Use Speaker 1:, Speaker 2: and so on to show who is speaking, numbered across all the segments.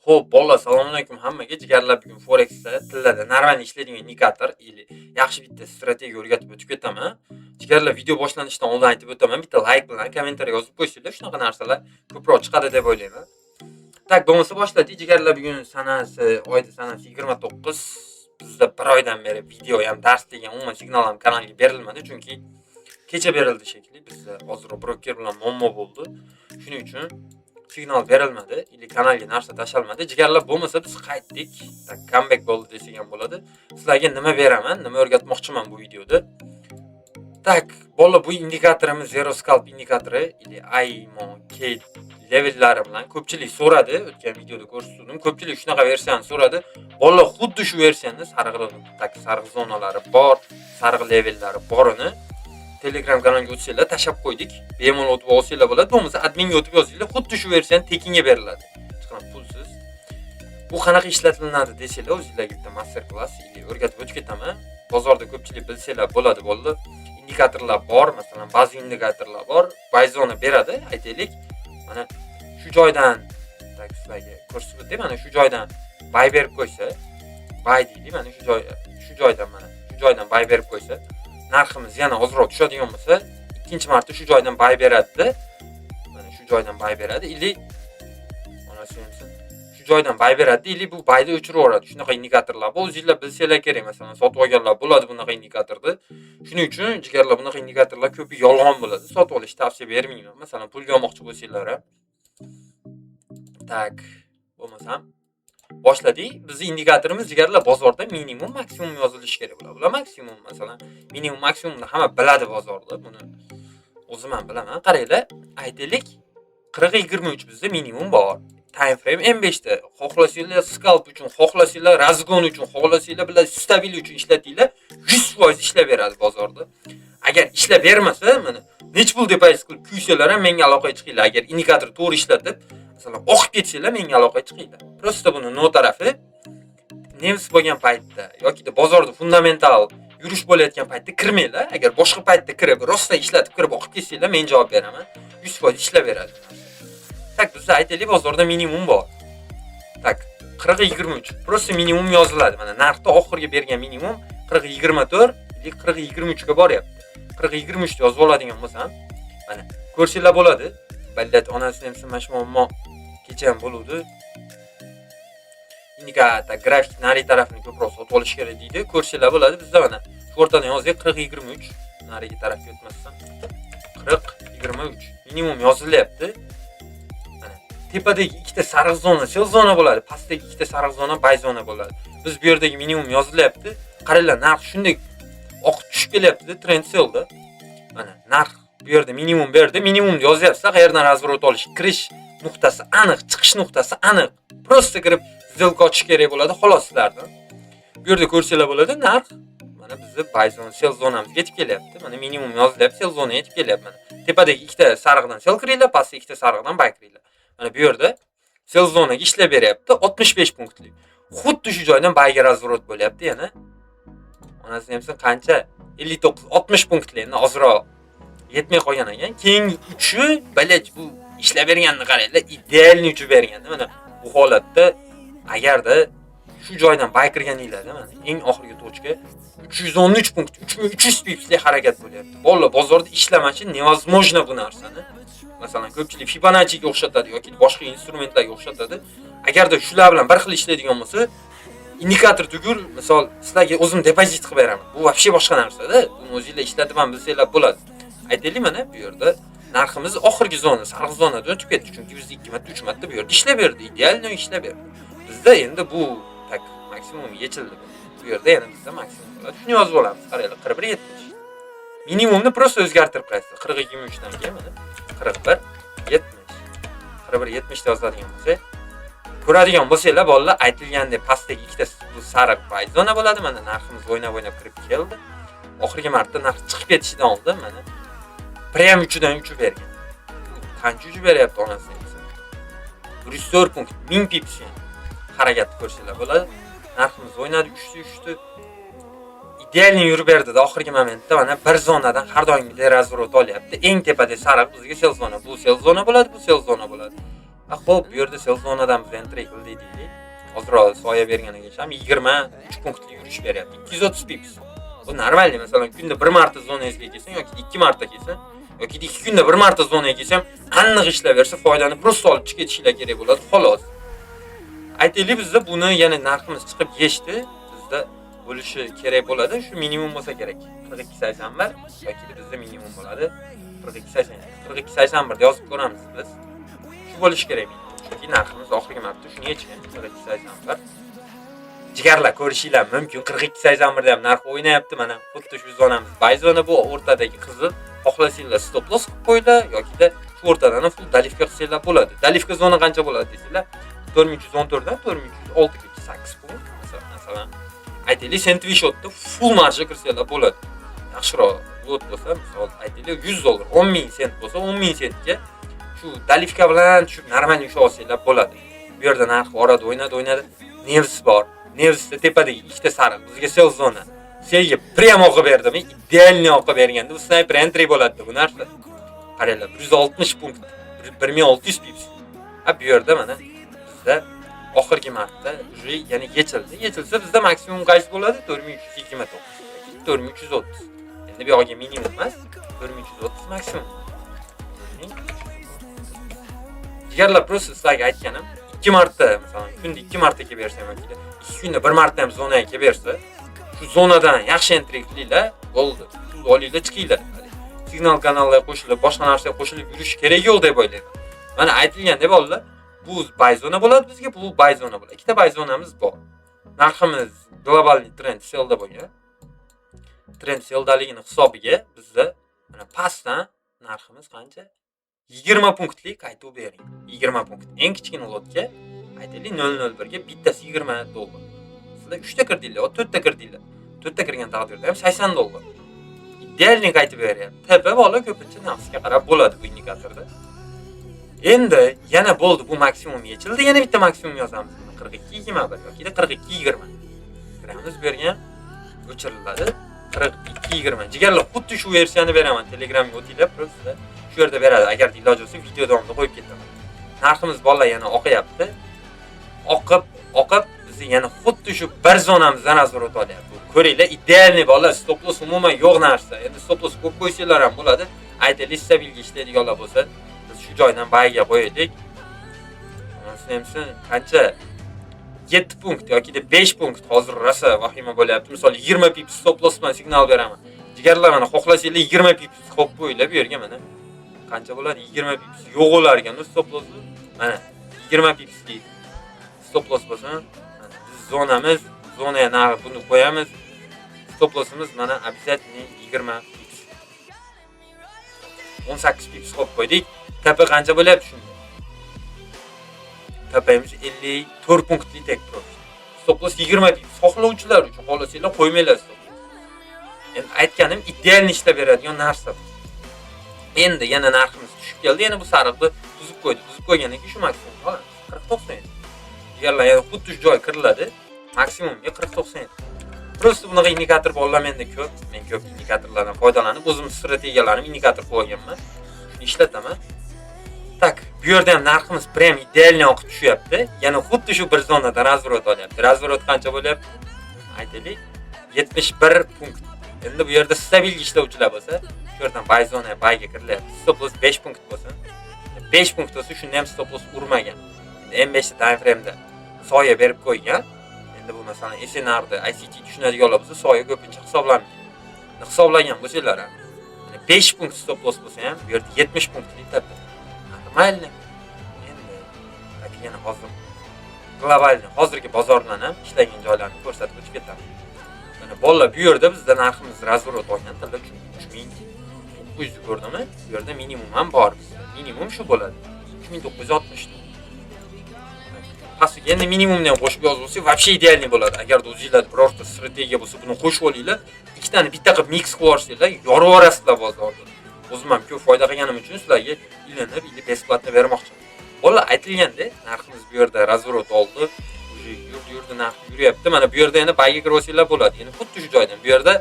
Speaker 1: Xo'p, bolalar, assalomu alaykum hammaga. Jigarlar, bugun Forexda tillada нормально ishlaydigan indikator или yaxshi bitta strategiya o'rgatib o'tib ketaman. Jigarlar, video boshlanishidan oldin aytib o'taman, bitta like bilan kommentariy yozib qo'ysanglar, shunaqa narsalar ko'proq chiqadi deb o'ylayman. Так, bo'lmasa boshladik. Jigarlar, bugun sanasi, oyda sanasi 29. Bizda bir oydan beri video ham, dars degan umuman signal ham kanalga berilmadi, chunki kecha berildi shekilli. Bizda hozir broker bilan muammo bo'ldi. Shuning uchun signal berilmadi или kanalga narsa tashalmadi. Jigarlar, bo'lmasa biz qaytdik. Так, comeback bo'ldi desak ham bo'ladi. Sizlarga nima beraman, nima o'rgatmoqchiman bu videoda? Так, bola, bu indikatorimiz Zero Scalp indikatori или IMO K levellari bilan ko'pchilik so'radi. O'tgan videoda ko'rsatdim. Ko'pchilik shunaqa versiyani so'radi. Bola, xuddi shu versiyani sarig'i, так, sariq zonalari bor, sariq levellari borini Telegram kanaliga o'tsanglar, tashlab qo'ydik. Bemalol o'tib olsanglar bo'ladi. Bo'lmasa adminga o'tib yozinglar, xuddi shu versiyani tekinga beriladi. Hech qanaqa pulsiz. Bu qanaqa ishlatilinadi desanglar, o'zinglarga bitta master klass или o'rgatib o'tib ketaman. Bozorda ko'pchilik bilsanglar bo'ladi, bo'ldi. Indikatorlar bor, masalan, ba'zi indikatorlar bor, buy zona beradi, aytaylik. Mana shu joydan, так, sizlarga ko'rsatib o'tay, mana shu joydan buy berib qo'ysa, buy deylik, mana shu joy, shu joydan, mana shu joydan buy berib qo'ysa, narximiz yana ozroq tushadigan bo'lsa, ikkinchi marta shu joydan buy beradida, mana shu joydan buy beradi или onasi emsin, shu joydan buy beradi или bu buyni o'chirib yuboradi. Shunaqa indikatorlar bor, o'zinglar bilsanglar kerak, masalan, sotib olganlar bo'ladi bunaqa indikatorni. Shuning uchun, jigarlar, bunaqa indikatorlar ko'pi yolg'on bo'ladi. Sotib olishni tavsiya bermayman. Masalan, pulga olmoqchi bo'lsanglar ham. Так, bo'lmasam boshladik. Bizni indikatorimiz, jigarlar, bozorda minimum, maksimum yozilishi kerak bo'ladi. Bular maksimum, masalan, minimum, maksimumni hamma biladi bozorda. Buni o'zim ham bilaman. Qaranglar, aytaylik, 40.23 bizda minimum bor. Time frame M5 da. Xohlasanglar scalp uchun, xohlasanglar разгон uchun, xohlasanglar bilan stabil uchun ishlatinglar, 100% ishlab beradi bozorda. Agar ishlab bermasa, mana necha pul depozit qilib kuysalar ham, menga aloqaga chiqinglar. Agar indikator to'g'ri ishlatib, masalan, oqib ketsanglar, menga aloqaga chiqinglar. Просто buni но tarafi nemis bo'lgan paytda yoki bozorda fundamental yurish bo'layotgan paytda kirmanglar. Agar boshqa paytda kirib, rostdan ishlatib kirib oqib ketsanglar, men javob beraman. 100% ishlab beradi. Так, bizda, aytaylik, bozorda minimum bor. Так, 40.23. Просто minimum yoziladi. Mana narxda oxirgi bergan minimum 40.24 или 40.23 ga boryapti. 40.23 yozib oladigan bo'lsam, mana ko'rsanglar bo'ladi. Ballat onasini emsin, mana shu muammo kecha ham bo'luvdi. Indikator grafik nari tarafini ko'proq sotib olish kerak deydi. Ko'rsanglar bo'ladi. Bizda mana shu o'rtadan yozdik 40.23. Narigi tarafga o'tmasdan 40.23 minimum yozilyapti. Mana tepadagi ikkita sariq zona sell zona bo'ladi, pastdagi ikkita sariq zona buy zona bo'ladi. Biz bu yerdagi minimum yozilyapti. Qaranglar, narx shunday oqib tushib kelyapti, trend sellda. Mana narx bu yerda minimum berdi. Minimumni yozyapsizlar, qayerdan разворот olish, kirish nuqtasi aniq, chiqish nuqtasi aniq. Просто kirib сделка ochish kerak bo'ladi xolos sizlardan. Bu yerda ko'rsanglar bo'ladi, narx mana bizni buy zona, sell zonamizga yetib kelyapti. Mana minimum yozilyapti, sell zonaga yetib kelyapti mana. Tepadagi ikkita sariqdan sell kiringlar, pastdagi ikkita sariqdan buy kiringlar. Mana bu yerda sell zonaga ishlab beryapti 65 punktlik. Xuddi shu joydan buyga разворот bo'lyapti yana. Onasini emsin, qancha? 59 60 punktli, endi ozroq yetmay qolgan ekan. Keyingi uchi, блять, bu ishlab berganini qaranglar, идеальный uchib berganda. Mana bu holatda agarda shu joydan buy kirganinglarda, mana eng oxirgi точка 313 punkt, 3300 pipslik harakat bo'lyapti. Bolalar, bozorda ishlamachi невозможно bu narsani. Masalan, ko'pchilik Fibonacciga o'xshatadi yoki boshqa instrumentlarga o'xshatadi. Agarda shular bilan bir xil ishlaydigan bo'lsa, indikator tugul, misol, sizlarga o'zim depozit qilib beraman. Bu вообще boshqa narsada. Buni o'zinglar ishlatib ham bilsanglar bo'ladi. Aytaylik, mana bu yerda narximiz oxirgi zona, sariq zonadan o'tib ketdi, chunki bizda 2 marta, 3 marta bu yerda ishlab berdi, идеально ishlab berdi. Bizda endi bu, так, maksimum yechildi. Bu yerda yana bizda maksimum bo'ladi. Shuni yozib olamiz. Qaranglar, 41.70. Minimumni просто o'zgartirib qo'yasiz. 40.23 dan keyin mana 41.70. 41.70 da yozadigan bo'lsak, ko'radigan bo'lsanglar, bolalar, aytilgandek pastdagi ikkita bu sariq buy zona bo'ladi. Mana narximiz o'ynab o'ynab kirib keldi. Oxirgi marta narx chiqib ketishidan oldin mana прям uchidan uchib bergan. Qancha uchib beryapti, onasini desa. 104 punkt, 1000 pips harakatni ko'rsanglar bo'ladi. Narximiz o'ynadi, uchdi, uchdi. Идеальный yurib berdida oxirgi momentda mana bir zonadan har doimgidek разворот olyapti. Eng tepada sariq bizga sell zona. Bu sell zona bo'ladi, bu sell zona bo'ladi. A xo'p, bu yerda sell zonadan biz entry qildik deylik. Ozroq soya berganiga ham 23 punktli yurish beryapti. 230 pips. Bu нормальный, masalan, kunda bir marta zonangizga kelsa yoki ikki marta kelsa yoki 2 kunda bir marta zonaga kelsam, aniq ishlab bersa, foydani просто olib chiqib ketishinglar kerak bo'ladi, xolos. Aytaylik, bizda buni yana narximiz chiqib yechdi. Bizda bo'lishi kerak bo'ladi. Shu minimum bo'lsa kerak. 42.81 yoki bizda minimum bo'ladi. 42.82. 42.81 yozib ko'ramiz biz. Shu bo'lishi kerak minimum. Chunki narximiz oxirgi marta shuni yechgan, 42.81. Jigarlar, ko'rishinglar mumkin. 42.81 da ham narx o'ynayapti mana. Xuddi shu zonamiz. Buy zona bu o'rtadagi qizil. Xohlasanglar, stop loss qilib qo'yinglar yokida shu o'rtadan full доливка qilsanglar bo'ladi. Доливка zona qancha bo'ladi desanglar, 4314 dan 4306 gacha 8 punkt. Masalan, aytaylik, центовый счёт da full marja kirsanglar bo'ladi. Yaxshiroq lot bo'lsa, misol aytaylik, 100 dollar, 10 ming sent bo'lsa, 10 ming sentga shu доливка bilan tushib нормальный ushlab olsanglar bo'ladi. Bu yerda narx orada o'ynadi, o'ynadi. News bor. Newsda tepadagi ikkita sariq bizga sell zona. Sellga прям oqib berdimi? Идеальный oqib berganda bu sniper entry bo'ladi bu narsa. Qaranglar, 160 punkt, 1600 pips. A bu yerda mana bizda oxirgi marta уже yana yechildi. Yechilsa, bizda maksimum qaysi bo'ladi? 4329 yoki 4330. Endi bu yog'iga minimum emas, 4330 maksimum. Jigarlar, просто sizlarga aytganim, ikki marta, masalan, kunda ikki marta kelib bersa yoki 2 kunda bir marta ham zonaga kelib bersa, shu zonadan yaxshi entry qilinglar, bo'ldi. Pul olinglar, chiqinglar. Signal kanallarga qo'shilib, boshqa narsaga qo'shilib yurish kerak yo'q deb o'ylayman. Mana aytilgandek, bolalar, bu buy zona bo'ladi bizga, bu buy zona bo'ladi. Ikkita buy zonamiz bor. Narximiz глобальный trend sellda bo'lgan. Trend selldaligini hisobiga bizda mana pastdan narximiz qancha? 20 punktli qaytuv bering. 20 punkt. Eng kichkina lotga, aytaylik, 0.01 ga bittasi 20 dollar. Sizlar 3 ta kirdinglar, 4 ta kirdinglar. 4 ta kirgan taqdirda ham 80 dollar. Идеальный qaytib beryapti. TP bola ko'pincha nafsga qarab bo'ladi bu indikatorda. Endi yana bo'ldi, bu maksimum yechildi. Yana bitta maksimum yozamiz. 42 21 yoki 42 20. Kiramiz bu yerga, o'chiriladi. 42 20. Jigarlar, xuddi shu versiyani beraman. Telegramga o'tinglar, просто shu yerda beradi. Agar iloji bo'lsa, video davomida qo'yib ketaman. Narximiz, bolalar, yana oqyapti. Oqib, oqib bizni yana xuddi shu bir zonamizdan разворот olyapti. Ko'ringlar, идеальный, bolalar, stop loss umuman yo'q narsa. Endi stop loss ko'p qo'ysanglar ham bo'ladi. Aytaylik, stabilga ishlaydiganlar bo'lsa, biz shu joydan buyga qo'yaylik. Masalan, qancha, 7 punkt yoki 5 punkt hozir rosa vahima bo'lyapti. Misol, 20 pips stop loss bilan signal beraman. Jigarlar, mana xohlasanglar, 20 pips qo'yib qo'yinglar bu yerga mana. Qancha bo'ladi? 20 pips yo'q bo'lar ekan stop loss. Mana 20 pipslik stop loss bo'lsa, mana biz zonamiz, zonaga nari buni qo'yamiz. Stop lossimiz mana обязательно 20 pips. 18 pips qo'yib qo'ydik. TP qancha bo'lyapti shunda? TP'miz 54 punktli take profit. Stop loss 20 pips. Xohlovchilar uchun, xohlasanglar, qo'ymanglar stop loss. Endi aytganim, идеальный ishlab beradigan narsa bu. Endi yana narximiz tushib keldi, yana bu sariqni buzib qo'ydi. Buzib qo'ygandan keyin shu maksimum olamiz. 40.97. Jigarlar, yana xuddi shu joy kiriladi. Maksimumga 40.97. Просто bunaqa indikator bolalar menda ko'p. Men ko'p indikatorlardan foydalanib, o'zim strategiyalarimni indikator qilib olganman. Shuni ishlataman. Так, bu yerda ham narximiz прям идеальный oqib tushyapti. Yana xuddi shu bir zonada разворот olyapti. Разворот qancha bo'lyapti? Aytaylik, 71 punkt. Endi bu yerda stabil ishlovchilar bo'lsa, shu yerdan buy zona buyga kirilyapti. Stop loss 5 punkt bo'lsin. 5 punkt bo'lsa, shunda ham stop loss urmagan. Endi M5 time frame'da soya berib qo'ygan. Endi bu, masalan, SNRda ICT tushunadiganlar bo'lsa, soya ko'pincha hisoblanmaydi. Endi hisoblagan bo'lsanglar ham, 5 punkt stop loss bo'lsa ham, bu yerda 70 punktlik TP. Нормально. Endi так, yana hozir глобальный hozirgi bozordan ham ishlagan joylarni ko'rsatib o'tib ketaman. Mana bolalar, bu yerda bizda narximiz разворот olgan tilla 3900 ko'rdimi? Bu yerda minimum ham bor bizda. Minimum shu bo'ladi. 3960. Pastiga endi minimumni ham qo'shib yozib olsak, вообще идеальный bo'ladi. Agarda o'zinglarda birorta strategiya bo'lsa, buni qo'shib olinglar. Ikkitani bitta qilib mix qilib yuborsanglar, yorib yuborasizlar bozorda. O'zim ham ko'p foyda qilganim uchun sizlarga ilinib, или бесплатно bermoqchiman. Bolalar, aytilganda, narximiz bu yerda разворот oldi. Уже yurdi, yurdi, narx yuryapti. Mana bu yerda yana buyga kirib olsanglar bo'ladi. Yana xuddi shu joydan. Bu yerda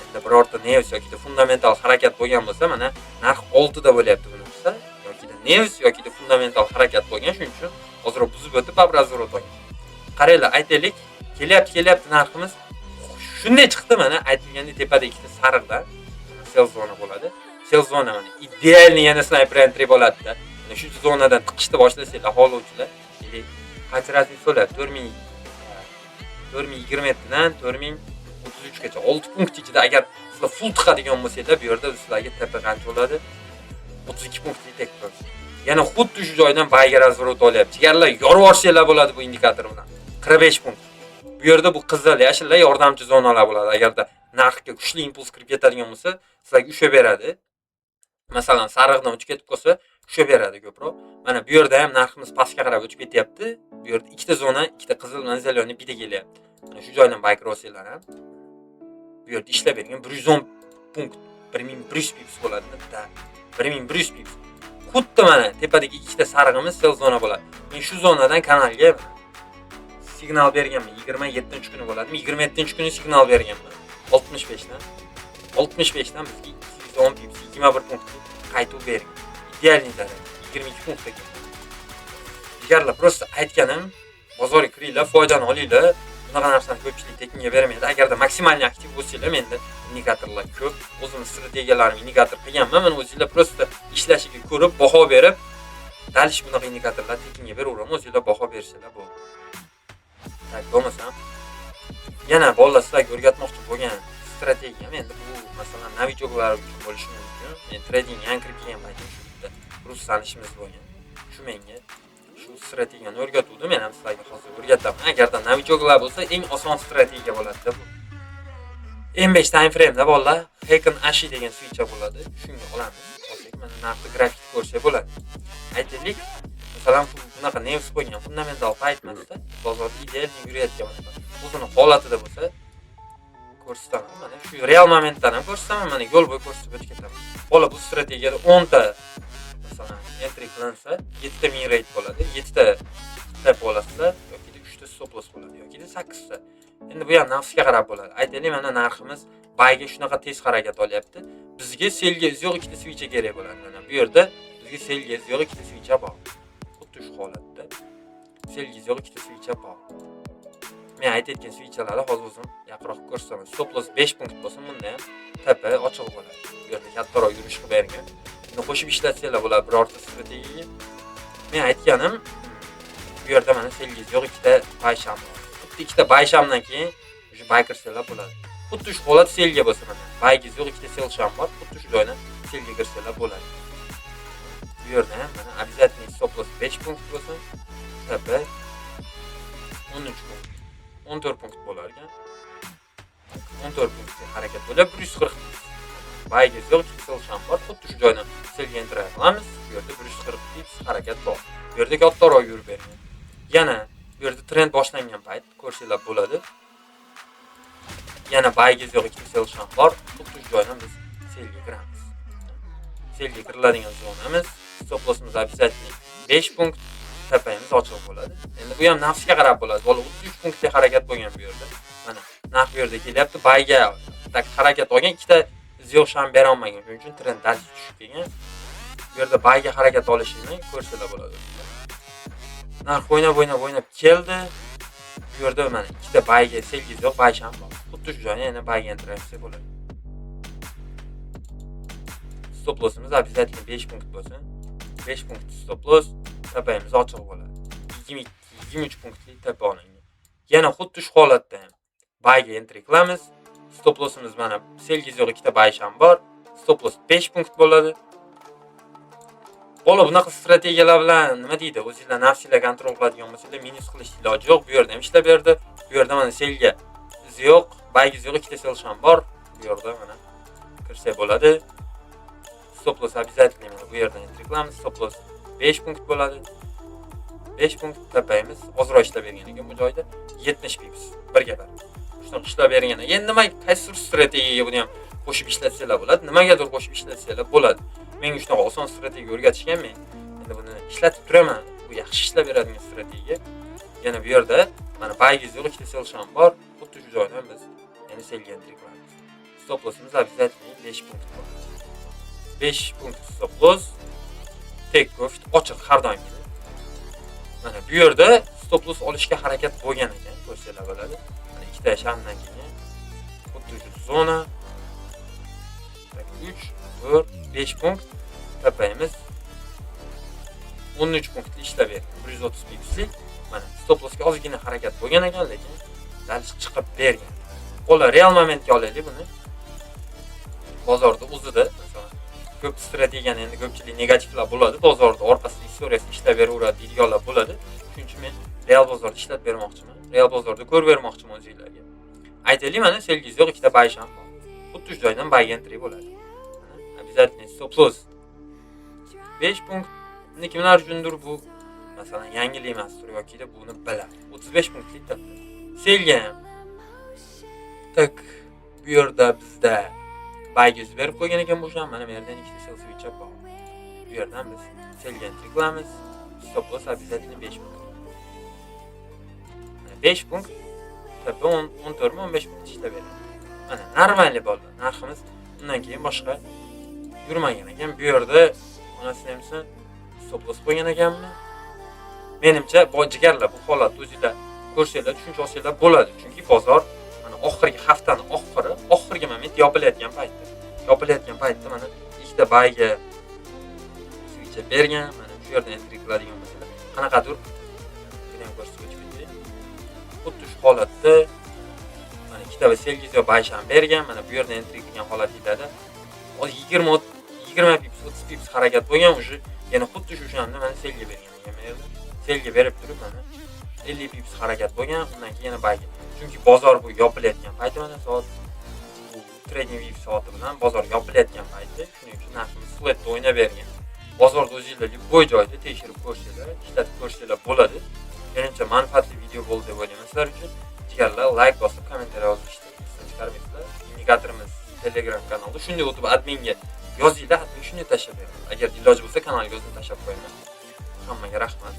Speaker 1: endi birorta news yoki fundamental harakat bo'lgan bo'lsa, mana narx 6 da bo'lyapti bu narsa. Yoki news yoki fundamental harakat bo'lgan, shuning uchun o'tib, baribir разворот olgan. Qaranglar, aytaylik, kelyapti, kelyapti narximiz. Shunday chiqdi mana aytilgandek tepada ikkita sariqdan sell zona bo'ladi. Sell zona mana идеальный, yana sniper entry bo'ladi-da. Mana shu zonadan tiqishni boshlasanglar xohlovchilar, или qancha разница bo'ladi? 4000, 4027 dan 4033 gacha 6 punkt ichida agar sizlar full tiqadigan bo'lsanglar, bu yerda sizlarga TP qancha bo'ladi? 32 punktli take profit. Yana xuddi shu joydan buyga разворот olyapti. Jigarlar, yorib yuborsanglar bo'ladi bu indikator bilan. 45 punkt. Bu yerda bu qizil, yashillar yordamchi zonalar bo'ladi. Agarda narxga kuchli impuls kirib ketadigan bo'lsa, sizlarga ushlab beradi. Masalan, sariqdan o'tib ketib qolsa, ushlab beradi ko'proq. Mana bu yerda ham narximiz pastga qarab o'tib ketyapti. Bu yerda ikkita zona, ikkita qizil bilan зелёный bitta kelyapti. Mana shu joydan buy olsanglar ham bu yerda ishlab bergan 110 punkt, 1100 pips bo'ladi bitta. 1100 pips. Xuddi mana tepadagi ikkita sarig'imiz sell zona bo'ladi. Men shu zonadan kanalga signal berganman. 27-kuni bo'ladimi? 27-kuni signal berganman. 65 dan. 65 dan bizga 210 pips, 21 punktlik qaytuv bergan. Идеальный daraja. 22 punkt ekan. Jigarlar, просто aytganim, bozorga kiringlar, foydani olinglar. Bunaqa narsani ko'pchilik tekinga bermaydi. Agarda максимальный aktiv bo'lsanglar, menda indikatorlar ko'p. O'zim strategiyalarimni indikator qilganman. Mana o'zinglar просто ishlashiga ko'rib, baho berib, дальше bunaqa indikatorlar tekinga beraveraman. O'zinglar baho bersanglar bo'ldi. Так, bo'lmasam yana bolalar, sizlarga o'rgatmoqchi bo'lgan strategiyam endi bu, masalan, новичок lar uchun bo'lishi mumkin. Men trading yangi kirib kelgan paytim shu bitta rus tanishimiz bo'lgan. Shu menga shu strategiyani o'rgatuvdi. Men ham sizlarga hozir o'rgataman. Agarda новичок lar bo'lsa, eng oson strategiya bo'ladi bu. M5 time frame'da bolalar Heikin Ashi degan свеча bo'ladi. Shunga olamiz. Olsak, mana narxni grafikni ko'rsak bo'ladi. Aytaylik, masalan, bunaqa news qo'ygan fundamental payt emasda, bozorda ideal yurayotgan bunaqa o'zini holatida bo'lsa ko'rsataman. Mana shu real momentdan ham ko'rsataman, mana yo'l bo'yi ko'rsatib o'tib ketaman. Bola, bu strategiyada 10 ta, masalan, entry qilinsa, 7 ta win rate bo'ladi, 7 ta TP olasizlar yoki 3 ta stop loss bo'ladi yoki 8 ta. Endi bu ham nafsga qarab bo'ladi. Aytaylik, mana narximiz buyga shunaqa tez harakat olyapti. Bizga sellga yo'q ikkita свеча kerak bo'ladi. Mana bu yerda bizga sellga yo'q ikkita свеча bor. Xuddi shu holatda sellga yo'q ikkita свеча bor. Men aytayotgan свеча larni hozir o'zim yaqinroq ko'rsataman. Stop loss 5 punkt bo'lsa, bunda ham TP ochiq bo'ladi. Bu yerda kattaroq yurish qilib bergan. Buni qo'shib ishlatsanglar bo'ladi birorta strategiyaga. Men aytganim, bu yerda mana sellga yo'q ikkita buy sham bor. Xuddi ikkita buy shamdan keyin уже buy kirsanglar bo'ladi. Xuddi shu holat sellga bo'lsa, mana buyga yo'q ikkita sell sham bor. Xuddi shu joydan sellga kirsanglar bo'ladi. Bu yerda ham mana обязательно stop loss 5 punkt bo'lsin, TP 13 punkt, 14 punkt bo'lar ekan. 14 punktga harakat bo'lyapti, 140 pips. Buyga yo'q ikkita sell sham bor. Xuddi shu joydan sellga entry qilamiz. Bu yerda 140 pips harakat bor. Bu yerda kattaroq yurib bergan. Yana bu yerda trend boshlangan payt ko'rsanglar bo'ladi. Yana buyga yo'q ikkita sell sham bor. Xuddi shu joydan biz sellga kiramiz. Sellga kiriladigan zonamiz, stop lossimiz обязательно 5 punkt, TPmiz ochiq bo'ladi. Endi bu ham nafsga qarab bo'ladi. Bola, 33 punktlik harakat bo'lgan bu yerda. Mana narx bu yerda kelyapti. Buyga так harakat olgan, ikkita yo'q sham bera olmagan. Shuning uchun trend дальше tushib kelgan. Bu yerda buyga harakat olishini ko'rsanglar bo'ladi. Narx o'ynab, o'ynab, o'ynab keldi. Bu yerda mana ikkita buyga sellga yo'q buy sham bor. Xuddi shu joyni yana buyga entry qilsak bo'ladi. Stop lossimiz обязательно 5 punkt bo'lsin. 5 punkt stop loss, TPmiz ochiq bo'ladi. 22, 23 punktli TP olingan. Yana xuddi shu holatda ham buyga entry qilamiz. Stop lossimiz mana sellga yo'q ikkita buy sham bor. Stop loss 5 punkt bo'ladi. Bola, bunaqa strategiyalar bilan, nima deydi, o'zinglar nafsinglar kontrol qiladigan bo'lsanglar, minus qilish iloji yo'q. Bu yerda ham ishlab berdi. Bu yerda mana sellga izi yo'q, buyga yo'q ikkita sell sham bor. Bu yerda mana kirsak bo'ladi. Stop loss обязательно mana bu yerdan entry qilamiz. Stop loss 5 punkt bo'ladi. 5 punkt, TPmiz ozroq ishlab bergan ekan bu joyda, 70 pips birga bir. Shunaqa ishlab bergan. Endi nima, qaysi strategiyaga buni ham qo'shib ishlatsanglar bo'ladi. Nimagadir qo'shib ishlatsanglar bo'ladi. Menga shunaqa oson strategiya o'rgatishgan, men endi buni ishlatib turaman. Bu yaxshi ishlab beradigan strategiya. Yana bu yerda mana buyga yo'q ikkita sell sham bor. Xuddi shu joydan biz yana sellga entry qilamiz. Stop lossimiz обязательно 5 punkt bo'ladi. 5 punkt stop loss, take profit ochiq har doimgidek. Mana bu yerda stop loss olishga harakat bo'lgan ekan, ko'rsanglar bo'ladi. Mana ikkita shamdan keyin xuddi shu zona. Так, 3, 4, 5 punkt TP'miz 13 punktli ishlab bergan. 130 pipslik. Mana stop lossga ozgina harakat bo'lgan ekan, lekin дальше chiqib bergan. Qo'llar real momentga olaylik buni. Bozorda o'zida, masalan, ko'p strategiyani endi ko'pchilik negativlar bo'ladi, bozorda orqasida istoriyasi ishlab beraveradi deydiganlar bo'ladi. Shuning uchun men real bozorda ishlab bermoqchiman. Real bozorda ko'rib bermoqchiman o'zinglarga. Aytaylik, mana sellgingiz yo'q, ikkita buy ham bor. Xuddi shu joydan buyga entry bo'ladi. Mana обязательно stop loss 5 punkt. Endi kimlar uchundir bu, masalan, yangilik emasdir yoki buni biladi. 35 punktlik TP. Sellga ham. Так, bu yerda bizda buyga yuz berib qo'ygan ekan bu ham. Mana bu yerdan ikkita sell свеча bor. Bu yerdan biz sellga entry qilamiz. Stop loss обязательно 5 punkt. Mana 5 punkt TP, 10, 14 mi, 15 punkt ishlab beradi. Mana нормальный bo'ldi. Narximiz undan keyin boshqa yurmagan ekan. Bu yerda onasini emsin, stop loss qo'ygan ekanmi? Menimcha, bu jigarlar, bu holatni o'zinglar ko'rsanglar, tushuncha olsanglar bo'ladi. Chunki bozor mana oxirgi haftani oxiri, oxirgi moment yopilayotgan paytda. Yopilayotgan paytda mana ikkita buyga свеча bergan. Mana shu yerdan entry qiladigan bo'lsalar, qanaqadir buni ham ko'rsatib o'tib ketay. Xuddi shu holatda mana ikkita sellgiz yo buy ham bergan. Mana bu yerdan entry qilgan holatinglarda 20 20 pips, 30 pips harakat bo'lgan, уже yana xuddi shu o'shanda mana sellga bergan ekan bu yerda. Sellga berib turib, mana 50 pips harakat bo'lgan, undan keyin yana buyga. Chunki bozor bu yopilayotgan payti, mana soat bu TradingView soati bilan bozor yopilayotgan payti, shuning uchun narximiz flatda o'ynab bergan. Bozorda o'zinglar любой joyda tekshirib ko'rsanglar, ishlatib ko'rsanglar bo'ladi. Menimcha, manfaatli video bo'ldi deb o'ylayman sizlar uchun. Jigarlar, layk bosib, kommentariy yozishni esdan chiqarmaysizlar. Indikatorimiz Telegram kanalida, shunday o'tib adminga yozinglar, admin shunday tashlab beradi. Agar iloji bo'lsa, kanalga o'zim tashlab qo'yaman. Hammaga rahmat.